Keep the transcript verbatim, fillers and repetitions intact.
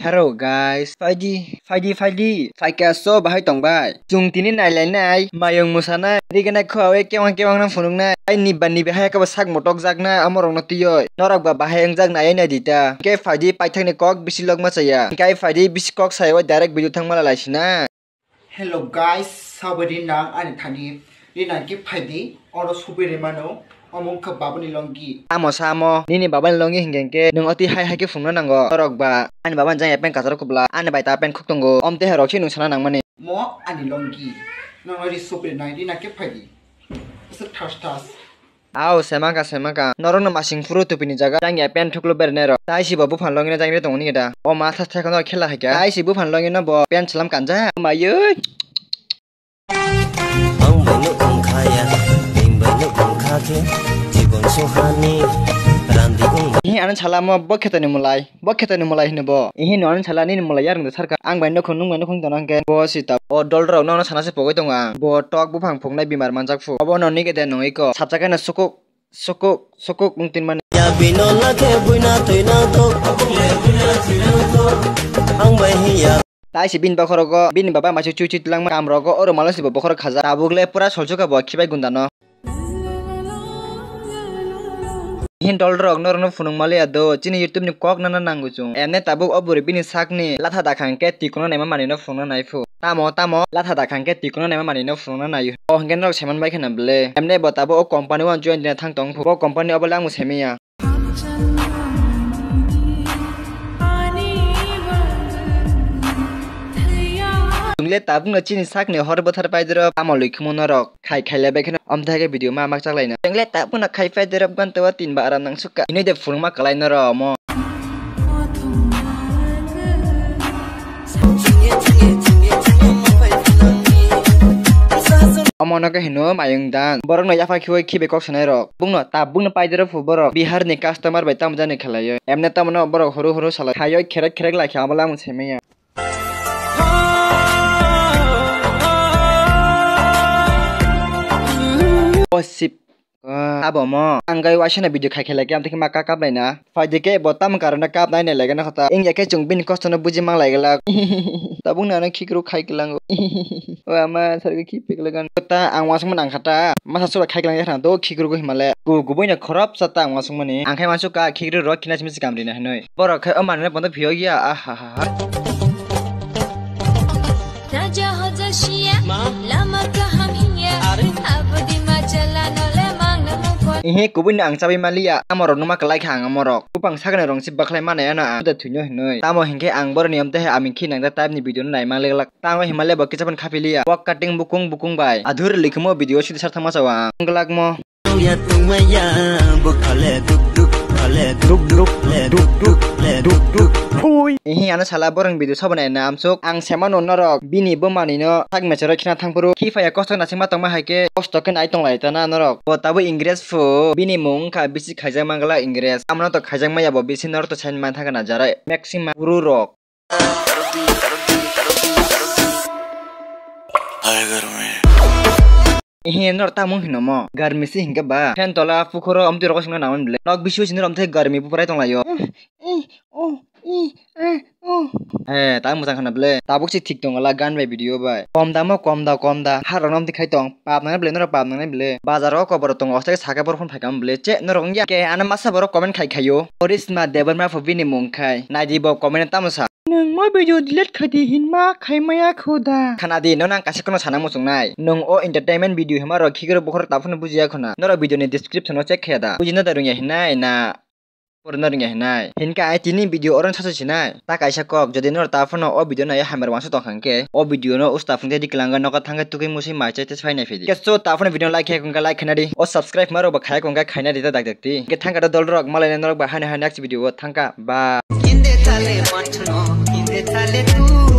Hello guys, phaidi, phaidi, phaidi, phaikha so bahai tongbai. Chwng tini nailainai, mayung mwsanai, riganai khua kewang kewang no phunuknai. Ai niba nibi hai khe bo sak motok jaknai, amorokno twiwi. Norok ba bahai wngjak naiwi naidi ta. Hwnkhe phaidi paithakni kok bisi lok ma chaya. Hwnkhe phaidi bisi kok saywi direct video thangma laisina. Hello guys, sabo ri nang ani thani ri nang khe phaidi oro supi ri mano omo wngkha babani longi. Tamo samo nini babani longi hinkhe hinkhe nwng oti hai hai khe phunukna nango norok ba ani babani jang ya pant kwcharo kubla ani bai ta pant khuk tongo omte hai rok se nwng sana nangmani. Mo ani longi nono ri supi ri nang ri nang khe phaidi. Aswk thas thas. Aw, semaka, semaka. Norokno masing phuru tupini jaga. Jang ya pant thuklu bernai rok. Tai si bo buphang longino jang ri tongoni da. O ma thas thai kheno khela haikha. Tai si buphang longino bo pant chwlam kanja. Mayui. Ang bai nuk wngkha ya, bini bai nuk wngkha khe, jibon sohani, randi wng. Hi ano salamo bo khetoni mulai. Bo khetoni mulai hino bo. Ihi no ani sala nini mulai yarwng de sarka. Ang bai nokhung nung bai nokhung tona hwnkhe bo sita. O dol rok nono sana se pogoi tongo ang. Bo tok buphang phuknai bimar manjak phu. Obo no nike de nungui ko. Sapsa khe no sukuk sukuk sukuk wng tin mani. Ya bino lakhe buina tuina tok. Ang bai hiya. Tai se bini bokhorogo bini baba maisuk chui chui twlangma kam rogo oro malo se bo bokhorok khaja. Tabuk le pura solsukha bo khibai gunda no. Hin dol rok norokno phunuk maliya do, chini YouTube ni kok nana nango chwng. Emne tabuk o bwrwi bini sakni latha dakhang khe tikono naima manwino phunukna nai phu. Tamo tamo latha dakhang khe tikono naima manwino phunukna nai. O hwnkhe norok saiman bai kheno bwle. Emne bo tabuk o company o join dina thang tong phu. Bo company o bwle ang bo saimanya. Chwng le tabukno chini sakni hor bwthar paidero tamo lwi khumu norok. Khai khai le bai kheno omtha khe video ma mak chaklaina. Chwng le tabukno khai paidero ganto o tin ba aram nang sukha. Ini de phunukma kwlai norok omo. Omo no khe hino mayung dan. Borok no yapha khiwi khibi kok sanai rok. Bungno ta bungno paidero phu borok. Bihar ni customer bai tamo jani khlaiwi. Emne tamo no borok horo horo salai. Khaiwi kherek kherek lai khe amo lamung saimanya. O sip. Ah, abo mo. Ang gai waisa na video khai khe lagi, amtwi khe ma kap kap lai na. Phai de khe bo tam karon na kap nai nai lagi na khata. Ing ya khe chwng bini kosto no buji mang lai glak. Tabuk na no khikru khai klang. O ama sar khe khip pik lagan. Ta ang wasung man ang khata. Masa sura khai klang ya khana do khikru go himale. Gu gu boi na khorop sa ta ang wasung mani. Ang khai wansuk ka khikru ro khina simi sikam rina hinoi. Borok khai o manwi bondo phiyo ya. Ah ha ha ha. Raja hoja siya, lama kaham hiya. Abdi machala nole mangna mukon. Ihe kubui no ang chabai maliya. Amorok numa kalai kha ang amorok. Kupang sakni rong si baklai mana ya na. Da thuino hinoi. Tamo hinkhe ang boroni omte hai amin khi nang da type ni video no nai mang leglak. Tango himale bo kichapan khapiliya. Wak cutting bukung bukung bai. Adhur likmo video sidi sar thangma chawa ang. Glak mo. Ya tungmaya bukhale duk duk khale duk duk le duk duk le duk duk. Phui. Ihi ano sala borong video sabonai na amsuk. Ang semano norok bini bumani no sak mechero khina thangphuru. Khifaya kosto nasingma tongma hai khe kosto khe nai tonglai tana norok. Bo tabuk Ingres phu bini mung wngkha bisi khaijak mangla Ingres. Amno to khaijak maya bo bisi norok to sain man thangkha na jara maximum guru rok. Ihi nor tamo hino mo garmi si hinke ba fan tola pukhoro omtwi rokosingno naman ble nok bisio sinor omthe garmi pupurai tonglaio. Eh, ta mwchang khana ble tabuk si thik tongla gan bai video bai kom da mo kom da kom da harok omtwi khai tong pap nang ble norok pap nang ble bazar o kobor tongo osai saka bor phone phaikam ble che norok wngya ke ano masa borok comment khai khaio Orisma Debbarma pho bini mung khai naidi bo comment tamo sa. Nwng mo video delete khai di hinma khai maya kho da. Khana di, nono ang kaisa kono sana muchung nai. Nwng o entertainment video hima rok khikiro bokhorok taphano bujiya khona. Norok video ni description o check khaya da. Bujina da rungya hinai na porna rungya hinai. Hinka ai tini video oro sasu sinai. Ta kaisa kok, jodi norok taphano o video nai hamar wangsa tongkha hwnkhe, o video no usta phungte di kwlanga noka thangkhe tugui musui mai chai tei sai nai phidi. Keso taphano video like khe kongka like khana di. O subscribe ma rok ba khaya kongka khaina di ta dak dak ti. Hwnkhe thangka da dol rok malai norok ba hani hani next video o thangka. Ba. Kinde tale manchno, kinde tale tu.